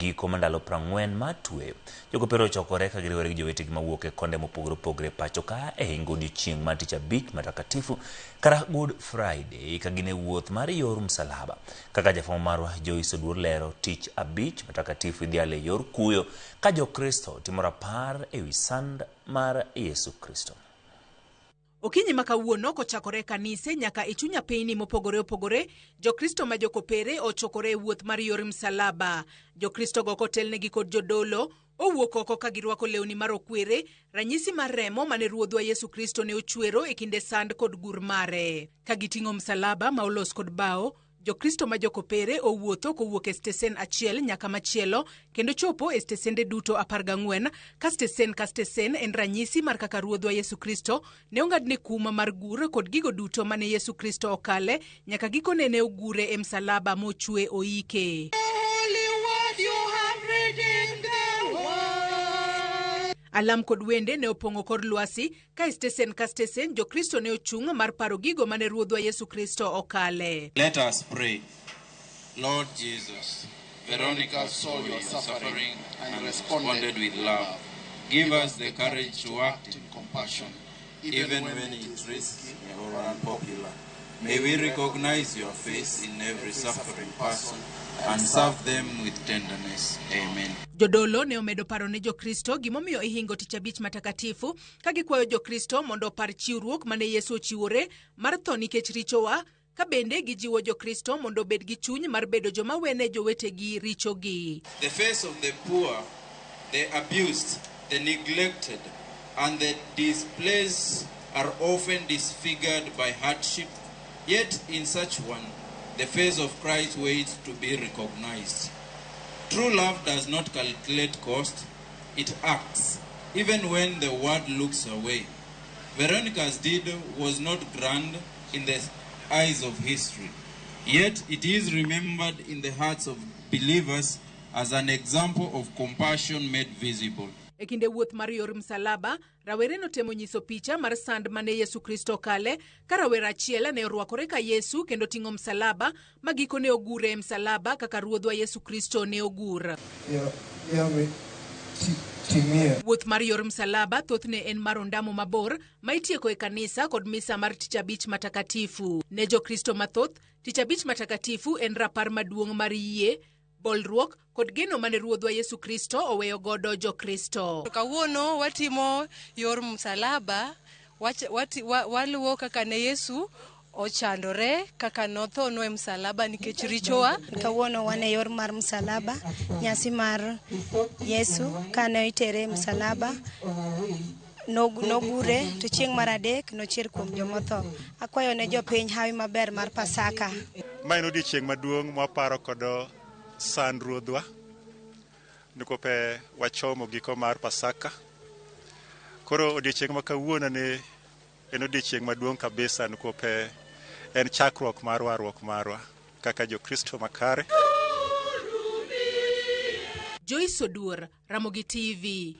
Giko ma ndalo 40 mar tweyo, jokopere ochokore ka giriwore gi jowetegi mawuok e konde mopogore opogore e pacho ka e hingo odiochieng' mar tich abich matakatifu kata Good Friday ka gin e wuoth mar yor msalaba. Kaka jafwambo marwa Joyce Oduor lero, tich abich matakatifu idhialo e yor kuyo ka jokristo timo rapar e wi sand mar Yesu Kristo. Okinyi ma kawuono kochakore e kanise nyaka e chuny apeyni mopogore opogore, Jokristo ma jokopere ochokore e wuoth mar yor msalaba. Jokristo go kotelnegi kod jodolo, owuok oko ka girwako lewni marokwere, ranyisi mar remo mane Ruodhwa Yesu Kristo ne ochwero e kinde sand kod gur mare. Ka giting'o msalaba ma olos kod bao, Jokristo ma jokopere owuotho kowuok e stesen achiel nyaka machielo kendo chopo e stesende duto 14 ka stesen ka stesen en ranyisi mar kaka Ruodhwa Yesu Kristo ne ong'adne kum mar gur kod gigo duto mane Yesu Kristo okale nyaka gikone ne ogure e msalaba mochwe oike. Alam kod wende ne opong'o kor lwasi ka e stesen ka stesen Jokristo ne ochung' mar paro gigo mane Ruodhwa Yesu Kristo okale. Let us pray. Lord Jesus, Veronica saw your suffering and responded with love. Give us the courage to act in compassion, even when it is risky or unpopular. May we recognize your face in every suffering person and serve them with tenderness. Amen. Jodolo ne omedo paro ne Jokristo gimomiyo ihingo tich abich matakatifu ka gikwayo Jokristo mondo opar chiwruok mane Yesu ochiwore mar tho nikech richowa, ka bende gijiwo Jokristo mondo obed gi chuny mar bedo joma wene jowetegi richogi. The face of the poor, the abused, the neglected, and the displaced are often disfigured by hardship, yet in such one, the face of Christ waits to be recognized. True love does not calculate cost, it acts, even when the world looks away. Veronica's deed was not grand in the eyes of history, yet it is remembered in the hearts of believers as an example of compassion made visible. E kinde wuoth mar yor msalaba, rawere notemo nyiso picha mar sand mane Yesu Kristo okale, ka rawera achiel ne orwakore ka Yesu kendo ting'o msalaba, ma gikone ogure e msalaba kaka Ruodhwa Yesu Kristo ne ogur. Wuoth mar yor msalaba thothne en mar ondamo mabor ma itieko e kanisa kod misa mar tich abich matakatifu. Ne Jokristo mathoth, tich abich matakatifu en rapar maduong' mar yie, bolruok kod geno mane Ruodhwa Yesu Kristo oweyo godo Jokristo. Kawuono watimo yor msalaba, waluwo kaka ne Yesu ochandore, kaka nothonwa e msalaba nikech richowa. Kawuono wan e yor mar msalaba, nyasi mar Yesu kane itere e msalaba, nogure to chieng' mar adek nochier kuom jomotho. Akwayo ne jopiny hawi maber mar Pasaka. Ma en odiochieng' maduong' mwaparo kodo sand Ruodhwa nikope wachomo giko mar Pasaka. Koro odiochieng' ma kawuono ni en odiochieng' maduong' kabisa nikope en chakruok mar warruok marwa kaka Jokristo makare. Joyce Oduor, Ramogi TV.